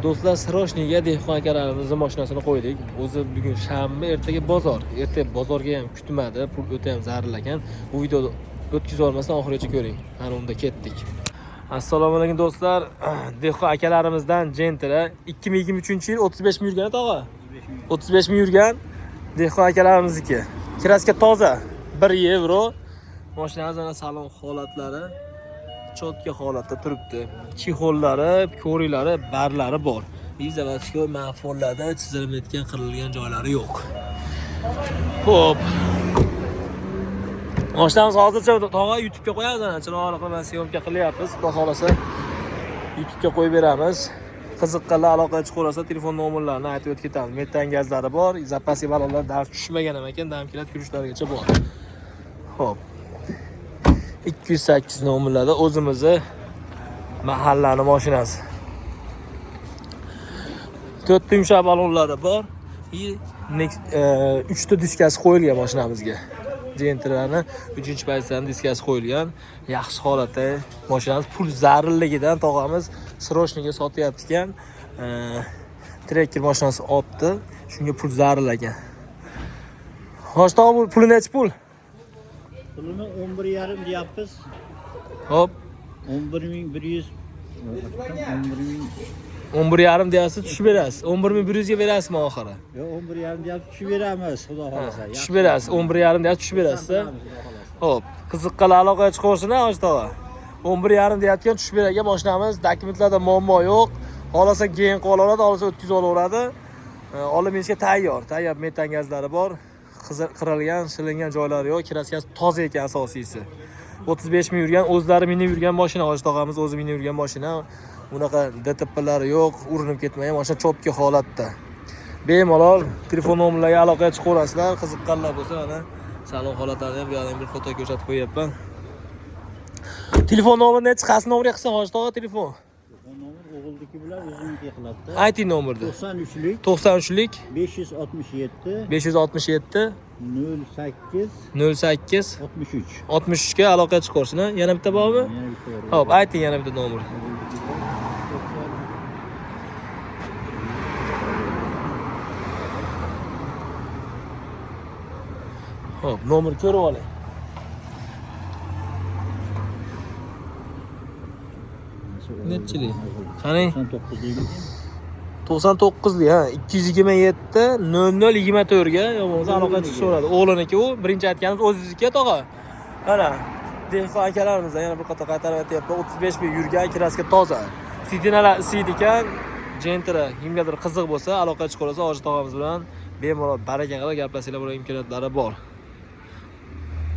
Do'stlar, срочныйga dehqon akalarimizni mashinasini qo'ydik. O'zi bugun shanba, ertaga bozor. Ertaga bozorga ham kutmadi, pul o'ta ham zarur ekan. Bu videoni o'tkazib olmasdan oxirigacha ko'ring. Mana unda ketdik. Assalomu alaykum do'stlar. Dehqon akalarimizdan Gentra 2023-yil 35 ming yurgan tog'a. 35 ming yurgan dehqon akalarimizniki. Kraska toza, 1 yevro. Mashinamiz mana salon holatlari chotka holatda turibdi. Chexollari, ko'riklari, barlari bor. И заводской manifoldlarda chizilmayotgan, qirilgan joylari yo'q. Xo'p. Mashinamiz hozircha tog'a YouTube'ga qo'yamiz, ana chiroyli qilib syomka qilyapmiz. Xudo xolasa YouTube'ga qo'yib beramiz. Qiziqqanlar aloqaga chiqaversa, telefon nomerlarini aytib o'tib ketamiz. Metan gazlari bor, zapasi ballonlar dars tushmagan ham ekan, damkilat yurishlargacha bor. Xo'p. 208 nomerlarda o'zimizni mahallani mashinasi. To'rtta yumshoq ballonlari bor. И 3 ta diskasi qo'yilgan mashinamizga. Gentrani 3-pozitsiyani diskasi qo'yilgan. Yaxshi holatda mashinamiz, pul zarurligidan tog'amiz срочныйga sotyapti ekan. Trekker mashinasi otdi. Shunga pul zarur ekan. Xo'sh, tog'a, bu puli nechi pul? Pulini 11,5 deyapmiz. Hop, 11 100, 11 000. 11,5 deyapsiz, tushib berasiz. 11 100 ga berasizmi oxiri? Yo'q, 11,5 deyapmiz, tushib beramiz, xudo xohlasa. Tushib berasiz. 11,5 deyapsiz, tushib berasiz. Xudo xohlasa. Xo'p, qiziqqanlar aloqaga chiqaversin, hoji tog'a. 11,5 deyotgan tushib beradigan mashinamiz, dokumentlarda muammo yo'q. Xohlasa keyin qilib olaveradi, xohlasa o'tkazib olaveradi. Olib minishga tayyor. Tayyor metan gazlari bor. Qirilgan, shilingan joylari yo'q. Kraskasi toza ekan asosiysi. 35 ming yurgan, o'zlari minib yurgan mashina, hoji tog'amiz o'zi minib yurgan mashina. Bunaqa DTPlari yo'q, urinib ketmagan, mashina чётко holatda. Bemalol telefon nomerlariga aloqaga chiqaverasizlar. Qiziqqanlar bo'lsa, mana salon holatlarini ham bu yoqdan bir foto ko'rsatib qo'yapman. Telefon nomeri nechi? Qaysi nomerga qilsam, hoji tog'a, telefon? Telefon nomer o'g'ilniki bilan o'zimniki qiladi. Ayting nomerni. 93lik 93lik 567 567 08 08 63. 63 ga aloqaga chiqaversin. Yana bitta bormi? Yana bitta bor. Xo'p, ayting yana bitta nomer. O'g'ilniki bor. 90 Xo'p, nomer ko'rib oling. Nechilik? Qani? 99lik. 99lik, ha, 227 00 24 ga yo bo'lmasa aloqa chiqishaveradi. O'g'liniki u, birinchi aytganimiz o'zizniki tog'a. Mana dehqon akalarimizdan yana bir qator qaytarib aytyapti. 35 ming yurgan, kraska toza. Sidinalar isiydi ekan. Gentra kimgadir qiziq bo'lsa, aloqa chiqaversa, hoji tog'amiz bilan bemalol baraka qilib gaplashinglar bo'lgan imkoniyatlari bor.